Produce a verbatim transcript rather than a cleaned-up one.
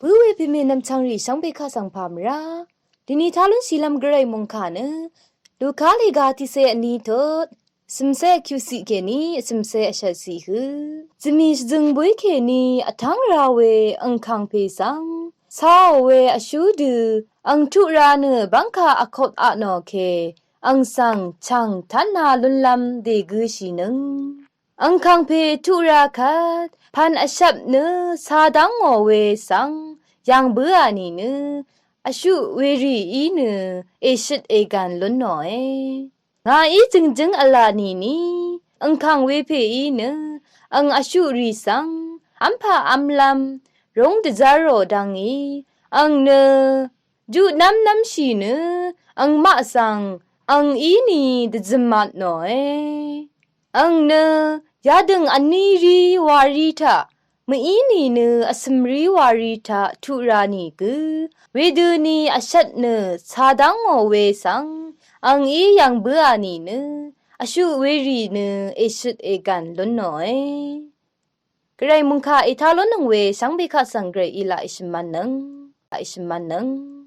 Bǿ we pèmè nvmchvngrì shvngbe kaq svng pà mvrá dvni tá lúnshìlv́m gvray mòngkà nø Luka lèga tiqsè vní tut vsø̀msè kyuqsiq kèní vsø̀msè vshvtsiq hø, zvmì shvzøng bóy kèní vtv́ng ra we angkàngpè svng cāò we vshú dø ang tuq ra nø bv́ngkà vkot vtnò kè ang svng chàng tv́na lúnlv́m dègøshìnøng. Angkàngpè tuq ra kvt pv̀n vshvp nø cādv́ngò we svng yv̀ng bǿà nìnø vshuq werì í nø èshøt ègv̀n lúnòe. Ngàí jø̀ngjǿng v̄la nìni angkàng wepèí nø ang vshuqrì svng v́mpà v́mlv́m rúng dvzv́rò dvngí ang nø juq nv́mnv́mshì nø angmaq svng ang íni dvzø̀mvtnòe. Ang nø yadø̀ng vní rí warí taq mví nìnø vsø̀mrí warí taq tuq ra nìgø wedøni vshvt nø cādv́ngò we svng ang í yv̀ng bǿà nìnø vshuq werì nø èshøt ègv̀n lúnòe. Gvray mòngkà ètá lúnnøng we shvngbe kaq svng gvray í laq èshø̀mvtnøng. Laq èshø̀mvtnøng.